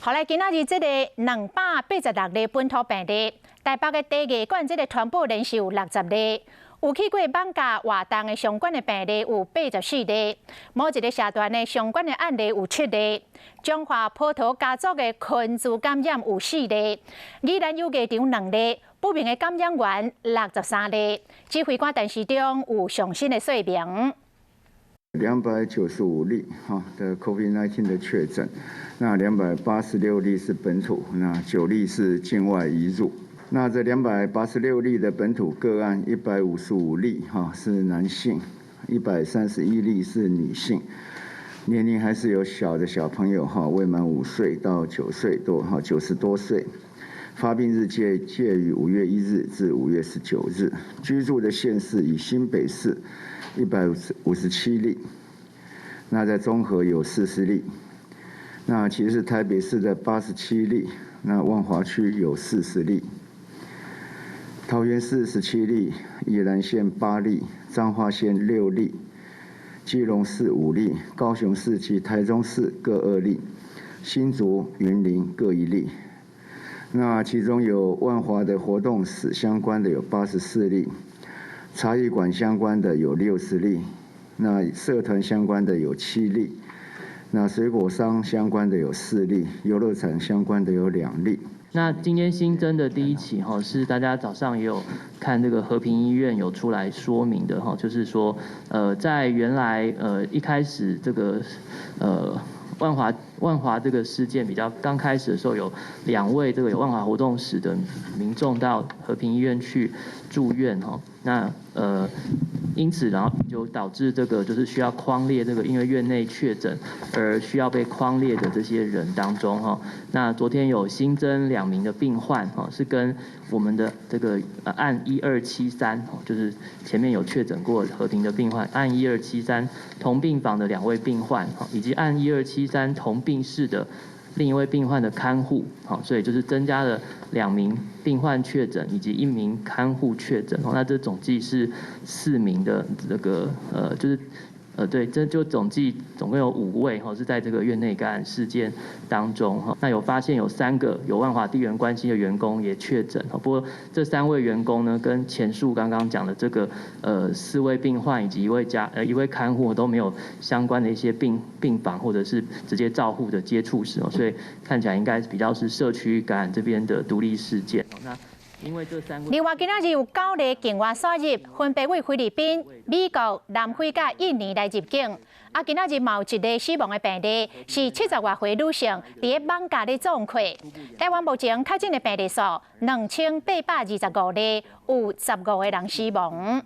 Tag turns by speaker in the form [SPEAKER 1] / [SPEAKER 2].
[SPEAKER 1] 好來，今仔日這個286例本土病例，台北的茶藝館這個傳播鏈是有60例，有去過艋舺活動的相關的病例有84例，某一個社團的相關的案例有七例，彰化埔桃家族的群聚感染有四例，宜蘭遊藝場兩例，不明的感染源63例。指揮官陳時中有上新的說明。
[SPEAKER 2] 295例哈的 COVID-19 的確診，那286例是本土，那9例是境外移入。那這286例的本土個案，155例哈是男性，131例是女性，年齡還是有小的小朋友哈，未滿5歲到9歲多哈，90多歲。發病日介於5月1日至5月19日，居住的縣市以新北市157例，那在中和有40例，那其實台北市的87例，那萬華區有40例，桃園市17例，宜蘭縣8例，彰化縣6例，基隆市5例，高雄市及台中市各2例，新竹、雲林各1例。那其中有萬華的活動史相關的有84例，茶藝館相關的有60例，那社團相關的有7例，那水果商相關的有4例，遊樂場相關的有2例。
[SPEAKER 3] 那今天新增的第一起哈，是大家早上也有看這個和平醫院有出來說明的哈，就是說，在原來一開始這個萬華這個事件比較剛開始的時候，有兩位這個有萬華活動史的民眾到和平醫院去住院哈，那因此然後就導致這個就是需要匡列這個因為院內確診而需要被匡列的這些人當中哈，那昨天有新增2名的病患哈，是跟我們的這個案一二七三，就是前面有確診過和平的病患案一二七三同病房的兩位病患哈，以及案一二七三同病室的另一位病患的看護，好，所以就是增加了2名病患確診以及1名看護確診，那這總計是4名的這個就是對，這就總計總共有5位哈是在這個院內感染事件當中哈，那有發現有3個有萬華地緣關係的員工也確診，不過這3位員工呢，跟前述剛剛講的這個4位病患以及一位看護都沒有相關的一些病房或者是直接照護的接觸史哦，所以看起來應該比較是社區感染這邊的獨立事件。那因為這三
[SPEAKER 1] 另外，今仔日有9例境外輸入，分別為菲律賓、美國、南非佮印尼來入境。啊，今仔日嘛有一例死亡的病例，是70外歲女性，佇咧艋舺咧撞客。台灣目前確診的病例數2825例，有15個人死亡。